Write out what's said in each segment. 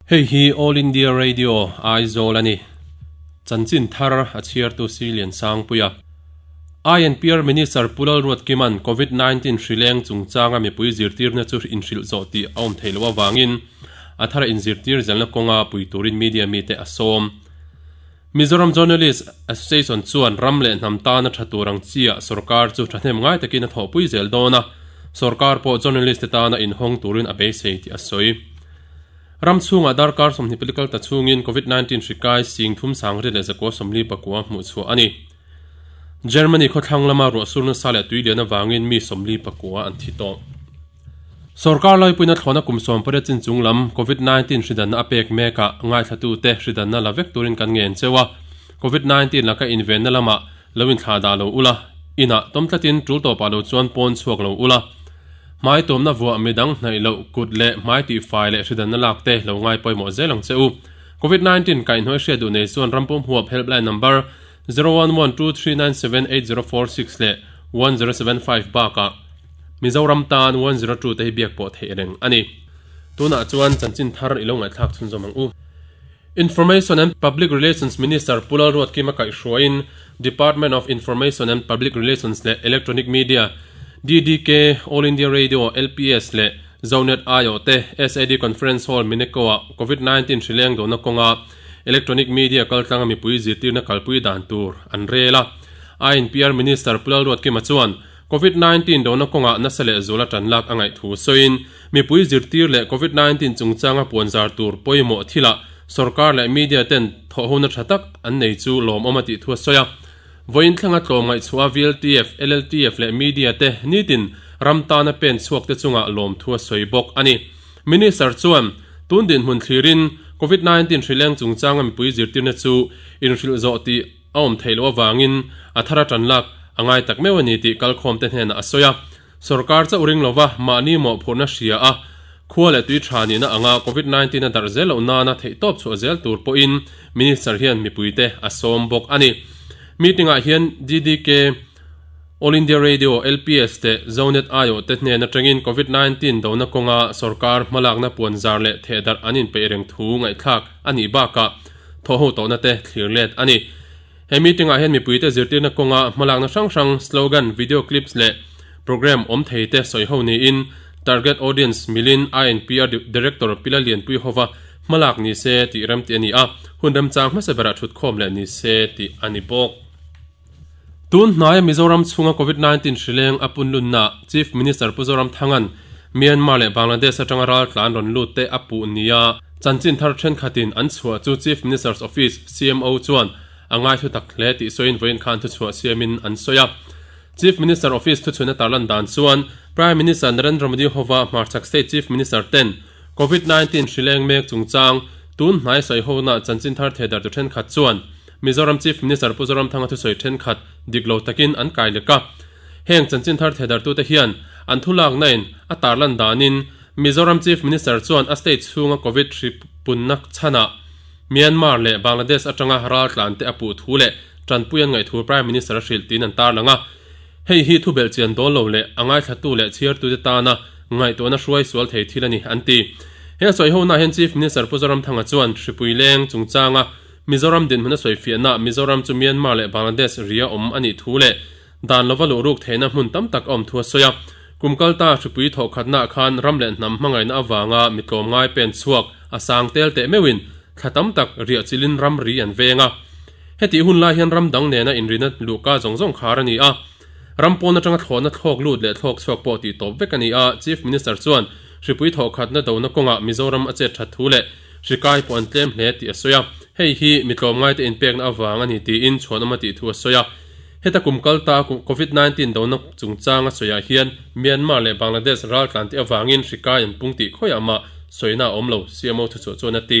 Hei hi All India Radio, Aizawl a ni. Chanchin thar a chhiartu Si Lian Sangpuia. INPR Minister Pu Lalruatkima'n Covid 19 hrileng chungchanga mipui zirtirna chu inhrilh zawh tih a awm theih loh avangin a thara inzirtir zelna kawnga pui turin media mite a sawm. Mizoram Journalist Association chuan ram leh hnam tana tha tur ang chiah sorkar chu thahnem ngai takin a thawhpui zel dawn a, sorkar pawh journalist te tana inhawng turin a beisei tih a sawi. Ram chhungah darkar 20 political ta chhungin Covid 19 hri kai 34,144 hmuh chhuah a ni. Germany khawthlang lama ruahsur nasa leh tui lian avangin mi 49 an thi tawh. Sorkar laipuina thlawhna kum 18 chin chung lam Covid 19 hridanna a pek mekah ngaithlatute hridanna la vek turin kan ngen cheu a. Covid 19 laka invenna lamah lo inthlah dah lo ula, inah tawm tlatin tul tawpah lo chuan pawn chhuak lo ula. Hmai tuamna vuah midang hnaih loh kut leh hmai tihfai leh hridanna lak te lo ngai pawimawh zel ang che u. Covid 19 kaihhnawih hriat duh nei chuan rampum huap helpline number 0112397804 leh 1075 bakah Mizoram tan 102 te hi biak pawh theih reng a ni. Tunah chuan chanchin thar i lo ngaihthlak chhunzawm ang u. Information and Public Relations Minister Pu Lalruatkima kaihhruaiin Department of Information and Public Relations leh Electronic Media, DDK, All India Radio, LPS leh Zonet aiawh te SAD Conference Hall Mineko-ah Covid 19 hrileng dawhna kawnga Electronic Media kaltlanga mipui zirtirna kalpui dan tur an rel a. INPR Minister Pu Lalruatkima chuan Covid 19 dona kawngah nasa leh zuala tan lak a ngaih thu sawiin, mipui zirtir leh Covid 19 chungchanga puanzar tur pawimawh thilah sorkar leh media ten thawhhona tha tak an nei chu lawmawm a tih thu a sawi a. Vawiin thlenga tlawmngaih chhuah VLTF, LLTF leh media te nitin ram tana pen chhuak te chungah lawmthu a sawi bawk a ni. Minister chuan tun dinhmun thlirin Covid 19 hrileng chungchanga mipui zirtirna chu inhrilh zawh tih a awm theih loh avangin a thar a tan lak a ngai tak meuh a ni tih kalkhawmte hnenah a sawi a. Sorkar chauh ring lova mahni mawhphurhna hria a, khua leh tui tha nihna anga Covid 19 a darh zel loh nana theihtawp chhuah zel tur pawhin Minister hian mipuite a sawm bawk a ni. Meeting-ah hian DDK, All India Radio, LPS te Zonet aiawh te hnen atangin Covid 19 dona kawnga sorkar hmalakna puanzar leh thehdarh an inpeih reng thu ngaihthlak a nih bakah thawhho tawhna te thlir let a ni. He meeting ah hian mipuite zirtirna kawnga hmalakna hrang hrang, slogan, video clips leh programme awm thei te sawi ho niin target audience milin INPR Director Pila Lianpui hova hmalak ni se tih remti a ni a, hun remchang hmasa berah thutkhawm leh ni se tih a ni bawk. Tun hnaia Mizoram chhunga Covid 19 hrileng a punlunna Chief Minister Pu Zoramthanga'n Myanmar leh Bangladesh atanga raltlan rawn lut te a puh nia chanchin thar thenkhatin an chhuah chu Chief Minister's Office, CMO, chuan a ngaithlu tak hle tih sawiin vawiin khan thuchhuah siamin an sawi a. Chief Minister Office thuchhuina tarlan dan chuan Prime Minister Narendra Modi hova hmarchhak State Chief Minister ten Covid 19 hrileng mek chungchang tun hnai sawihona chanchin thar thehdarhtu thenkhat chuan Mizoram Chief Minister Pu Zoramthanga thusawi thenkhat dik lo takin an kai lek a. Heng chanchin thar thehdarhtute hian an thu laknain a tarlan danin Mizoram Chief Minister chuan a state chhunga Covid hri punna chhanah Myanmar leh Bangladesh atanga raltlante a puh thu leh tanpui an ngaih thu Prime Minister a hrilh tiin an tarlang a. Hei hi thu belhchian dawl lo leh a ngaithlatu leh chhiartute tana ngaihtuahna hruai sual thei thil a ni, an ti. He sawihona hian Chief Minister Pu Zoramthanga chuan hripui leng chungchanga Mizoram dinhmun a sawifiahna Mizoram chu Myanmar leh Bangladesh ria awm a nih thu leh dan lova luh ruk theihna hmun tam tak a awm thu a sawi a. Kum kalta hripui thawhkhatnaah khan ram leh hnam hmangaihna avanga mi tlawmngai pen chhuak a sang tel teh meuhin thla tam tak riah chilin ram ri an veng a. Hetih hun lai hian ram dang nena inrina luhka zawng zawng khar a ni a. Ram pawn atanga thlawhna thlawk lut leh thlawk chhuak pawh tih tawp vek a ni a. Chief Minister chuan hripui thawhkhatna dona kawngah Mizoram a chet that thu leh Hri kai pawh an tlem hle tih a sawi a, hei hi mi tlawmngaite inpekna avang a ni tiin chhuanawm a tih thu a sawi a. Heta kum kal ta Covid 19 dona chungchang a sawiah hian Myanmar leh Bangladesh raltlan te avangin hri kai an pung tih khawiah mah sawina a awm lo, CMO thuchhuah chuan a ti.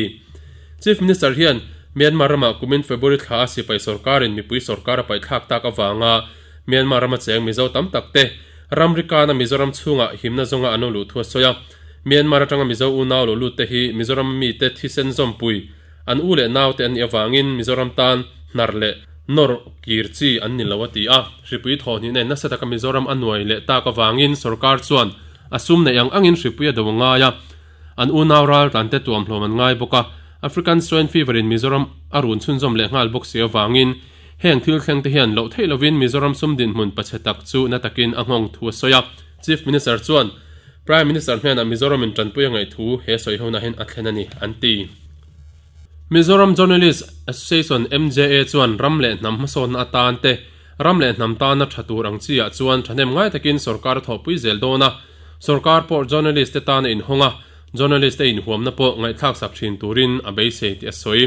Chief Minister hian Myanmar ramah kumin February thla a sipai sorkarin mipui sorkar a paihthlak tak avanga Myanmar rama cheng Mizo tam tak te ramri kana Mizoram chhungah himna zawnga an lo luh thu a sawi a. Myanmar atanga Mizo unau lo lut te hi Mizoram mite thisen zawmpui an u leh naute an nih avangin Mizoram tan hnar leh nawr kir chi an ni lo a ti a. Hripui thawhhnihna in nasa taka Mizoram a nuai leh tak avangin sorkar chuan a sum neih ang angin hripui a do a ngai a. An unau ral tlante tuamhlawm an ngai bawk a, African Swine Fever in Mizoram a run chhunzawm leh nghal bawk si avangin heng thil thleng te hian loh theih lovin Mizoram sum dinhmun pachhe tak chu na takin a nghawng thu a sawi a. Chief Minister chuan Prime Minister hnenah Mizoram in tanpui a ngaih thu he sawi hona hian a thlen a ni, an ti. Mizoram Journalist Association, MJA, chuan ram leh hnam hmasawnna atan te, ram leh hnam tana tha tur ang chi ah chuan thahnem ngai takin sorkar a thawhpui zel dawn a, sorkar pawh journalist te tan a inhawng a, journalist te inhuamna pawh ngaihthlak sak thin turin a beisei tih a sawi.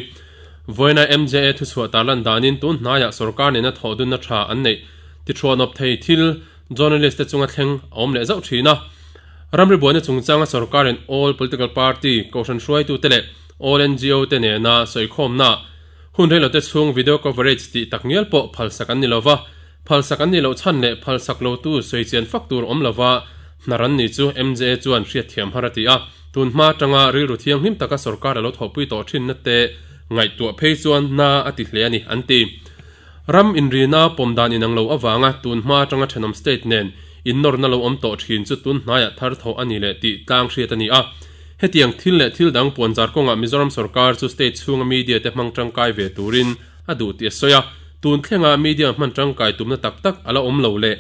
Vawiina MJA thuchhuah tarlan danin tun hnaiah sorkar nena thawhdunna tha an neih tithuanawp thei thil journalist te chunga thleng a awm leh zauh thin a. Ramri buaina chungchanga sorkarin all political party, kohhran hruaitute leh all ngo te nena sawikhawmna hun reilote chhung video coverage tih tak ngial pawh phalsak an ni lova, phalsak an nih loh chhan leh phalsak lotu sawichian fak tur awm lova hnar an nih chu MJA chuan hriatthiam har a ti a. Tun hma atanga rilru thianghlim taka sorkar a lo thawhpui tawh thinna te ngaihtuah phei chuan na a ti hle a ni, an ti. Ram inrina pawm dan inang lo avanga tun hma atanga thenawm state nen innawrna lo awm tawh thin chu tun hnaiah thar thawh a ni leh tih tlang hriat a ni a. Hetiang thil leh thil dang puanzar kawngah Mizoram sorkar chu state chhunga media te hmang tangkai ve turin a duh tih a sawi a. Tun thlenga media hman tangkai tumna tak tak a la awm lo leh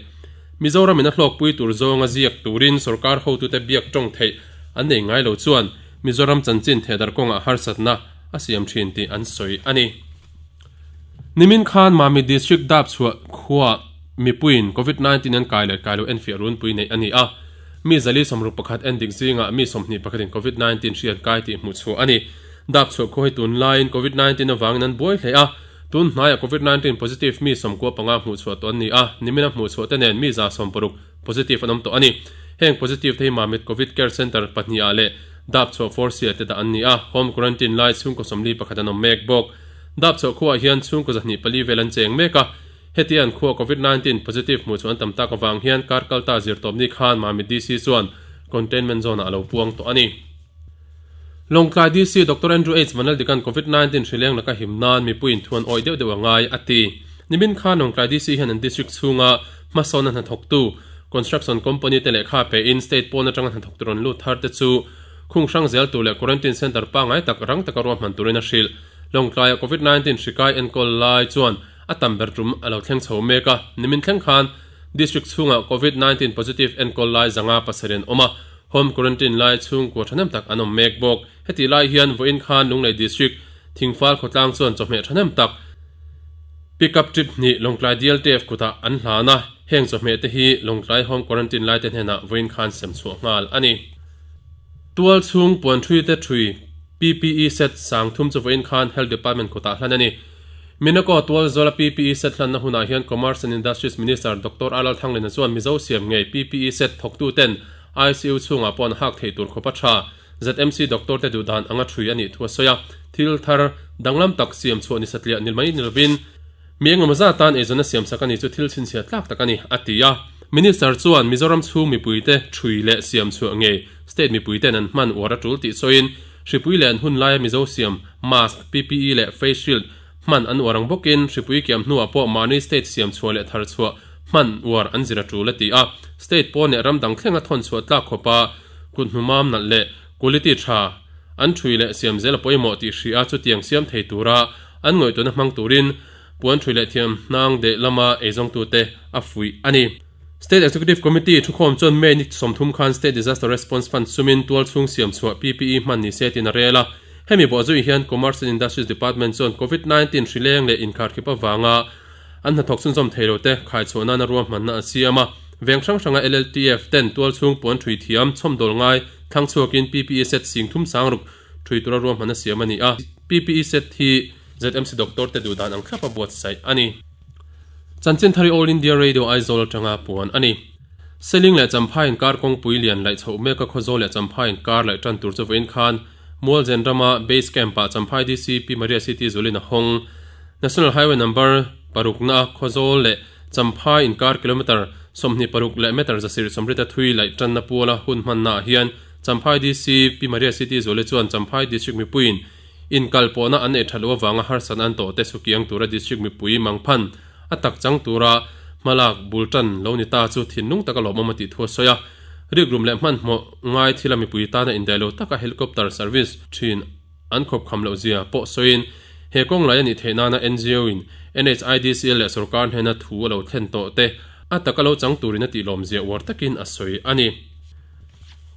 Mizoram in a hlawkpui tur zawnga ziak turin sorkar hotute biak tawng theih an nei ngai lo chuan Mizoram chanchin thehdar kawngah harsatna a siam thin tih an sawi a ni. Nimin khan Mamit District dap chhuah khuaa mipuiin Covid 19 an kai leh kai lo enfiah runpui neih a ni a. Mi zali 61 endik zingah mi 21 in Covid 19 hri an kai tih hmuh chhuah a ni. Dap chhuah khua hi tunlaiin Covid 19 avangin an buai hle a, tun hnaiah Covid 19 positive mi 95 hmuh chhuah tawh an ni a, nimina hmuh chhuah te nen mi 60 positive an awm tawh a ni. Heng positive te hi Mamit Covid Care Centre pahnih ah leh dap chhuah Force-ah te dah an ni a, home quarantine lai chhungkaw 41 an awm mek bawk. Dapchhuah khuaah hian chhungkaw 204 vel an cheng mek a, heti an khua Covid 19 positive hmuh chu an tam tak avang hian kar kalta zirtawpni khan Mamit DC chuan containment zone ah a lo puang tawh a ni. Lawngtlai DC Doctor Andrew H Vanlaldikan Covid 19 hrileng laka him nan mipuiin thu an awih deuh deuh a ngai a ti. Nimin khan Lawngtlai DC hian an district chhunga hmasawnna hnathawktu construction company te lehkha pein state pawn atanga hnathawktu rawn lut thar te chu khung hrang zel tur leh quarantine centre pangngai tak rang taka ruahman turin a hrilh. Lawngtlaia Covid 19 hri kai enkawl lai chuan a tam ber tum a lo thleng chho mek a, nimin thleng khan District chhungah Covid 19 positive enkawl lai zanga pasarih an awm a, home quarantine lai chhungkua thahnem tak an awm mek bawk. Hetih lai hian vawiin khan Lunglei District Thingfal khawtlang chuan chawhmeh thahnem tak Pick up trip hnih Lawngtlai DLTF kutah an hlan a, heng chawhmeh te hi Lawngtlai home quarantine laite hnenah vawiin khan sem chhuah nghal a ni. Tual chhung puan thui te thui PPE set sang thum chu vawiin khan Health Department kutah hlan a ni. Minako tual zawla PPE set hlanna hunah hian Commerce and Industries Minister Doctor Alal Thanglina chuan Mizo siam ngei PPE set thawktu ten ICU chhungah pawh an hak theih tur khawp a tha. ZMC doctor te duh dan anga thui a nih thu a sawi a, thil thar danglam tak siam chhuah ni satliah ni mai ni lovin mi engemaw zat tan eizawnna siam sak a ni chu thil chhinchhiah tlak tak a ni, a ti a. Minister chuan Mizoram chhung mipuite thui leh siam chhuah ngei State mipuiten an hman uar a tul tih sawiin, hripui leh an hun laia Mizo siam mask, PPE leh face shield hman an uar ang bawkin hripui kiam hnuah pawh mahni state siam chhuah leh thar chhuah hman uar an zir a tul a ti a. State pawn leh ram dang thlenga thawn chhuah tlak khawpa kut hnumam nalh leh quality tha an thui leh siam zel a pawimawh tih hria chutiang siam thei tura an ngaihtuahna hmang turin puan thui leh thiam hnang deh lama eizawngtute a fuih a ni. State Executive Committee thukhawm chuan May ni 30 khan State Disaster Response Fund sumin tualchhung siam chhuah PPE hman ni se tiin a rel a. Hemi bawhzui hian Commerce and Industries Department chuan Covid 19 hrileng leh inkharkhip avanga an hnathawk chhunzawm thei lo te khaichhuah nana ruahmanna a siam a. Veng hrang hranga LLTF ten tualchhung puan thui thiam chhawmdawl ngai thlang chhuakin PPE set sing thum sang ruk thui tura ruahmanna siam a ni a. PPE set hi ZMC doctor te duh dan ang thlap a buatsaih a ni. Chanchin thari All India Radio Aizawl atanga puan a ni. Seling leh Champhai inkar kawngpui lian laih chhoh meka Khawzawl leh Champhai inkar laih tan tur chu vawiin khan Mualzen rama Base Camp-ah Champhai DC Pi Maria City Zulin a hawng. National Highway Number paruk na Khawzawl leh Champhai inkar kilometre 26 leh meter zasir sawmrita thui laih tanna puala hun hmannaah hian Champhai DC Pi Maria City Zuli chuan Champhai District mipuiin Inkal pawhna an ei that loh avanga harsatna an tawh te sukiang tura district mipui mangphan a tak chang tura hmalak bul tan lo ni ta chu thinlung taka lawmawm a tih thu a sawi a. Rikrum leh hmanhmawh ngai thila mipui tana indaih lo taka helicopter service thin an khawp kham loh zia pawh sawiin he kawng lai a nih theih nana NGO in NHIDCL leh sorkar hnena thu a lo thlen tawh te a taka lo chang turin a tih lawm zia uar takin a sawi a ni.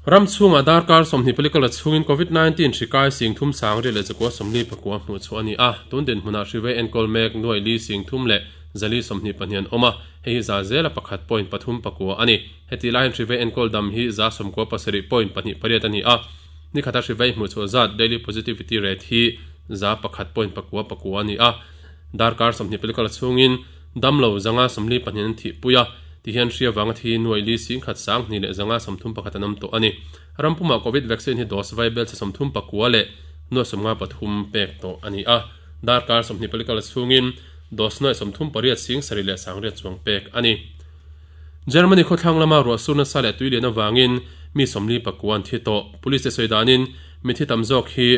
Ram chhungah darkar 20 palikala chhungin Covid 19 hri kai sing thum sang riat leh zakua 40 pakua hmuh chhuah a ni a, tun dinhmunah hri vei enkawl mek nuai li sing thum leh zali 20 pahnih an awm a, hei hi za zela pakhat point pathum pakua a ni. Heti laiin hri vei enkawl dam hi za sawmkua pasarih point pahnih pariat a ni a, ni khata hri vei hmuh chhuah zat daily positivity rate hi za pakhat point pakua pakua a ni a, darkar 20 palikala chhungin Damlo zanga 42 an thihpui a, tihian hria vanga thi nuai li singkhat sang hnih leh zanga 31 an awm tawh a ni. Rampumah Covid vaccine hi dose vai bel chhe 30 pakua leh nuai 53 pek tawh a ni a, darkar 20 palikal chhungin dose nuai 38 sing sarih leh sangriat chuang pek a ni. Germany khawthlang lama ruah sur nasa leh tui lian avangin mi 40 pakua an thi tawh. Police te sawi danin mithi tam zawk hi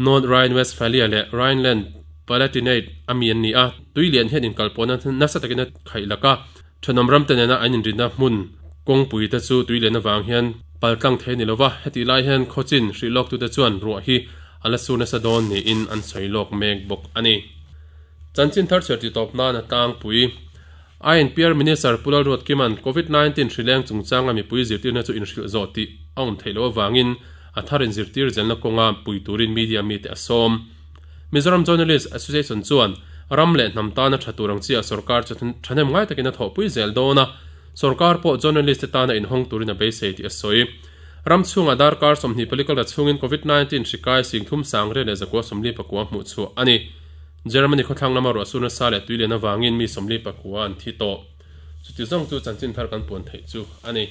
North Rhine-Westphalia leh Rhineland Palatinate a mi an ni a, tui lian hian inkalpawhna nasa takin a khaih lak a, thenawm ramte nena an inrinna hmun kawngpui te chu tui lian avang hian paltlang thei a ni lo va, hetih lai hian khawchin hrih lawktute chuan ruah hi a la sur nasa dawn niin an sawi lawk mek bawk a ni. Chanchin thar chhiar tih tawp nan a tlangpui. INPR Minister Pu Lalruatkima'n Covid 19 hrileng chungchanga mipui zirtirna chu inhrilh zawh tih a awm theih loh avangin a thar inzirtir zelna kawnga pui turin media mite a sawm. Mizoram Journalist Association chuan ram leh hnam tana tha tur ang chiah sorkar chu thahnem ngai takin a thawhpui zel dawn a, sorkar pawh journalist te tana inhawng turin a beisei tih a sawi. Ram chhungah darkar 24 kalta chhungin Covid 19 hri kai sing thum sang riat leh zakua 40 pakua hmuh chhuah a ni. Germany khawthlang lama ruah sur nasa leh tui lian avangin mi 40 pakua an thi tawh. Chuti zawng chu chanchin thar kan puan theih chu a ni.